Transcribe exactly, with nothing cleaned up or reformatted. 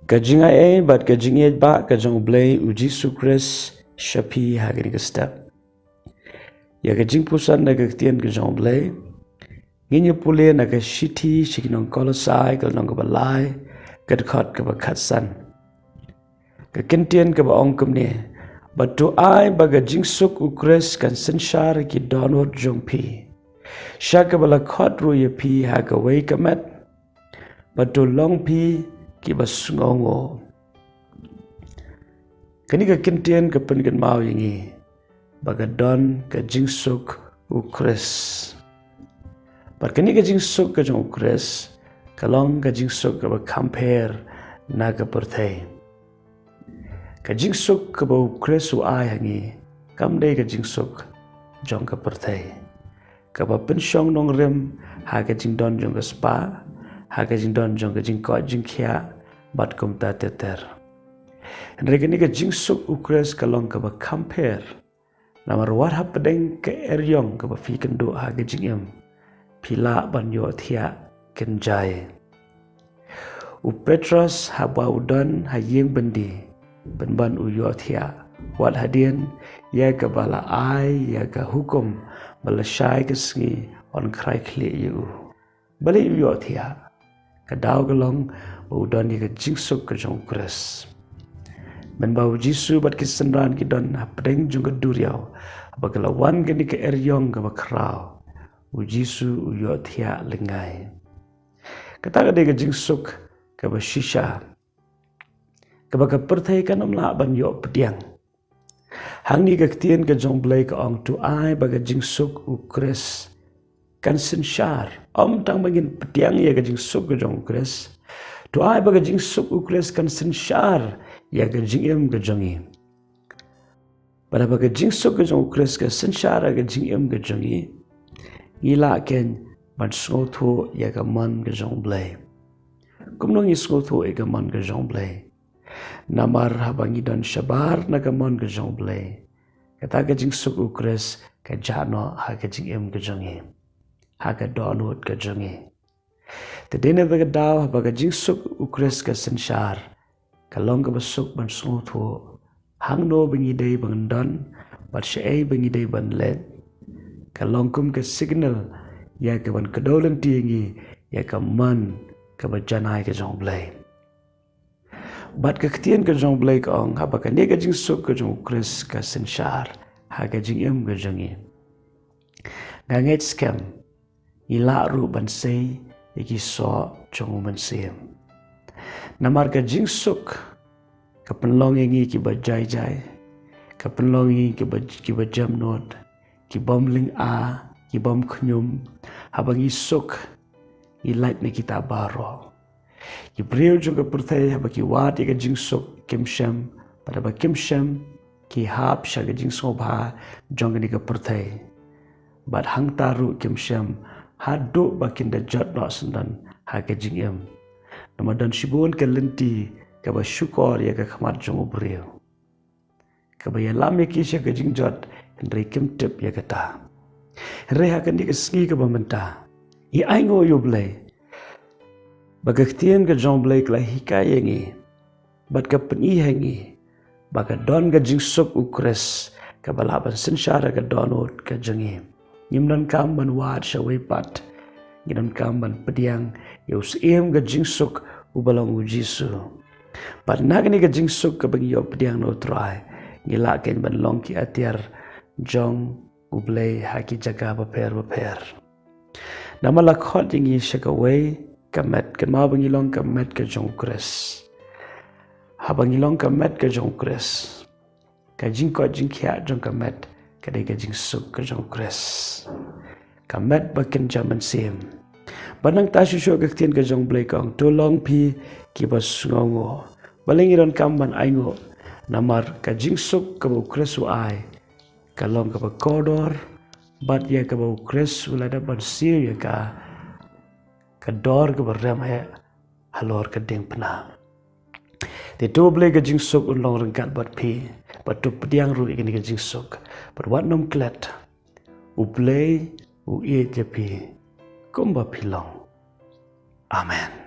Ka jingai ei bad ka jingïeit ba ka jong U Blei U Jisu Khrist sha phi ha kane ka step. Ïa ka jingpuson na ka ktien ka jong U Blei ngin ïa pule na ka shithi sha ki nong Kolosai ka lynnong kaba lai, ka dkhot kaba khatsan. Ka kyntien kaba ong kumne: Bad to ai ba ka jingsuk U Khrist kan synshar ki dohnud jong phi, sha kaba la khot ruh ïa phi ha kawei ka met, bad to long phi kiba sngewnguh. Kane ka kyntien ka pynkynmaw ïa ngi ba ka don ka jingsuk U Khrist. Bad kane ka jingsuk ka jong U Khrist ka long ka jingsuk kaba kham pher na ka pyrthei. Ka jingsuk kaba U Khrist u ai ha ngi kam dei ka jingsuk jong ka pyrthei, kaba pynshong nongrim ha ka jingdon jong ka spah, ha ka jingdon jong ka jingkoit jingkhiah, bad kumta ter ter. Hynrei kane ka jingsuk U Khrist ka long kaba kham pher. Namar wat hapdeng ka eriong kaba phi kynduh ha ka jingim, phi lah ban ïohthiah kynjai. U Petros haba u don ha ïing byndi pynban u ïohthiah wat hadien ïa kaba la ai ïa ka hukum ba lashai ka sngi yn krai khlieh ïa u. Balei u ïohthiah? Ka daw ka long ba u don ïa ka jingsuk ka jong U Khrist. Mynba U Jisu bad ki synran ki don hapdeng jong ka duriaw, haba ka la wan kane ka eriong kaba khraw, U Jisu u ïohthiah lyngngai. Kata ka dei ka jingsuk kaba shisha, kaba ka pyrthei kan ym lah ban ïoh pdiang. Hangne ka ktien ka jong U Blei ka ong, to ai ba ka jingsuk U Khrist kan synshar. Ym tang ba ngin pdiang ïa ka jingsuk ka jong U Khrist, to ai ba ka jingsuk U Khrist kan synshar ïa ka jingim ka jong ngi. Bad haba ka jingsuk ka jong U Khrist ka synshar ïa ka jingim ka jong ngi, ngi lah kein ban sngewthuh ïa ka mon ka jong U Blei. Kumno ngi sngewthuh ïa ka mon ka jong U Blei? Namar haba ngi don shabar na ka mon ka jong U Blei, kata ka jingsuk U Khrist ka jah noh ha ka jingim ka jong ngi, ha ka dohnud ka jong ngi. Te dei na kata ka daw haba ka jingsuk U Khrist ka synshar, ka long kaba suk ban sngewthuh hangno ba ngi dei ban don bad shaei ba ngi dei ban leit. Ka long kum ka signal ïa ka ban kdew lynti ïa ngi ïa ka mon kaba janai ka jong U Blei. Bad ka ktien ka jong U Blei ka ong, haba kane ka jingsuk ka jong U Khrist ka synshar ha ka jingim ka jong ngi, nga ngeit skhem ngi lah ruh ban sei ïa ki soh jong U Mynsiem. Namar ka jingsuk ka pynlong ïa ngi kiba jai jai, ka pynlong ïa ngi kiba, kiba jemnud, ki bym lynga, ki bym khñium. Haba ngi suk, ngi lait na kita baroh. Ki briew jong ka pyrthei haba ki wad ïa ka jingsuk kim shem, bad haba kim shem ki hap sha ka jingsngewbha jong kane ka pyrthei. Bad hangta ruh kim shem haduh ba kin da jot noh syndon ha ka jingim. Namar don shibun ka lynti kaba shukor ïa ka khmat jong u briew, kaba ïalam ïa ki sha ka jingjot, hynrei kim tip ïa kata. Hynrei ha kane ka sngi kaba mynta, ngi ainguh ïa U Blei ba ka ktien ka jong U Blei ka la hikai ïa ngi bad ka pyni ha ngi ba ka don ka jingsuk U Khrist kaba lah ban synshar ïa ka dohnud ka jong ngi. Ngim donkam ban wad sha wei pat. Ngi donkam ban pdiang ïa u Syiem ka jingsuk uba long U Jisu. Bad na kane ka jingsuk kaba ngi ïoh pdiang na U Trai, ngi lah kein ban long ki atiar jong U Blei ha ki jaka bapher bapher. Namar la khot ïa ngi sha kawei ka met, kynmaw ba ngi long ka met ka jong U Khrist. Haba ngi long ka met ka jong U Khrist, ka jingkoit jingkhiah jong ka met ka dei ka jingsuk ka jong U Khrist, ka met ba kynja mynsiem. Bad nangta shuh shuh ka ktien ka jong U Blei ka ong, to long phi kiba sngewnguh. Balei ngi donkam ban ainguh? Namar ka jingsuk kaba U Khrist u ai ka long kaba kordor, bad ïa kaba U Khrist u la dep ban siew ïa ka, ka dor kaba rem eh halor ka diengphna. Te to U Blei ka jingsuk un long ryngkat bad phi, bad to pdiang ruh ïa kane ka jingsuk. Bad wat nym klet, U Blei u ïeit ïa phi kumba phi long. Amen.